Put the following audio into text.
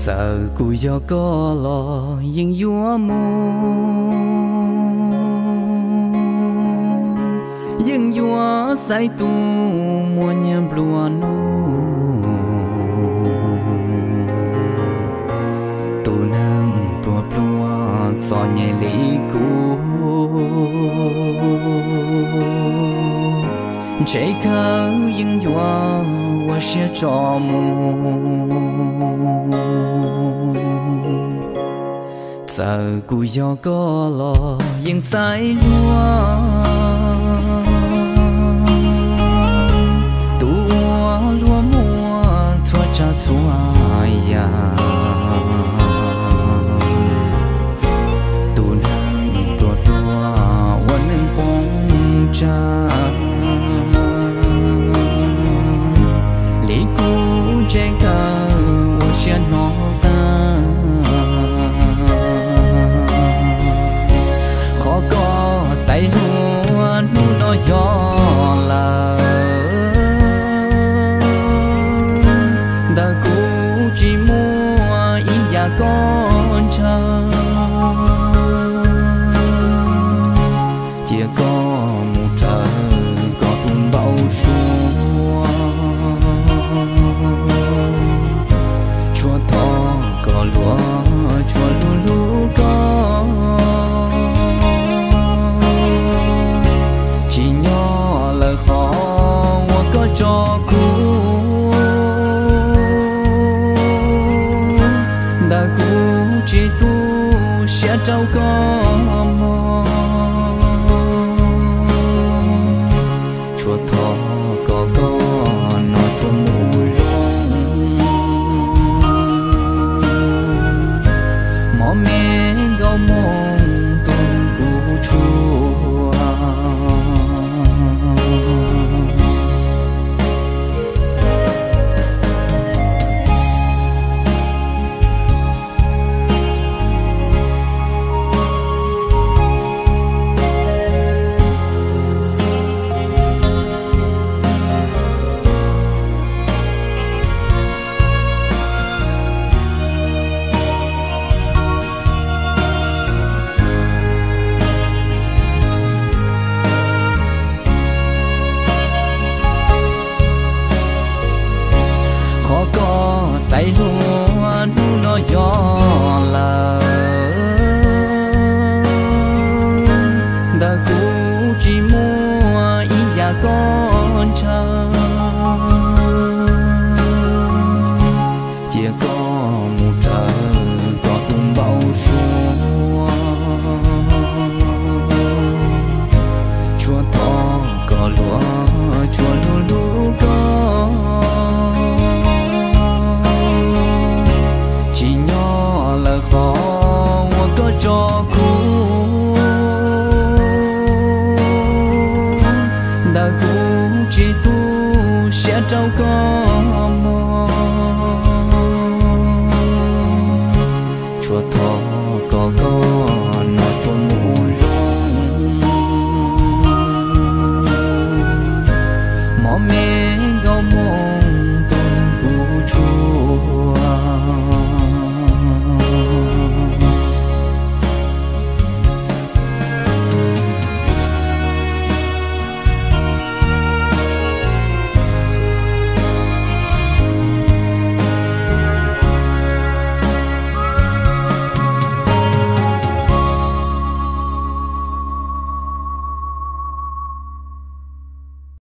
Txawm kuv yog koj los yeej yuav mus, yeej yuav xaiv tus muaj nyiaj nplua nuj, tus neeg pluag pluag txom nyem li kuv, ntshe kawg yeej yuav ua siab tso mus. Txawm kuv yog koj los yeej xaiv luag, tus uas luag muaj txhua tsav txhua yam, tus neeg pluag pluag ua neej poob tsam li kuv, ntshe kawg ua siab hnov tag. Qhov koj xaiv luag hnub no yog lawm, ntawm kuv tsis muaj ib yam koj ntshaw, cia koj mus raws koj tus npau suav. Tshuav thov koj luag tshuav hlub hlub koj, tsim nyog lawm qhov uas koj tso kuv, ntawm kuv tsis tu siab rau koj mog. Tshuav thov kom koj no tsuas mus zoo, mob me nkauj moo tu kuv tshuaj. Qhov koj xaiv luag hnub no yog lawm, ntawm kuv tsis muaj ib yam koj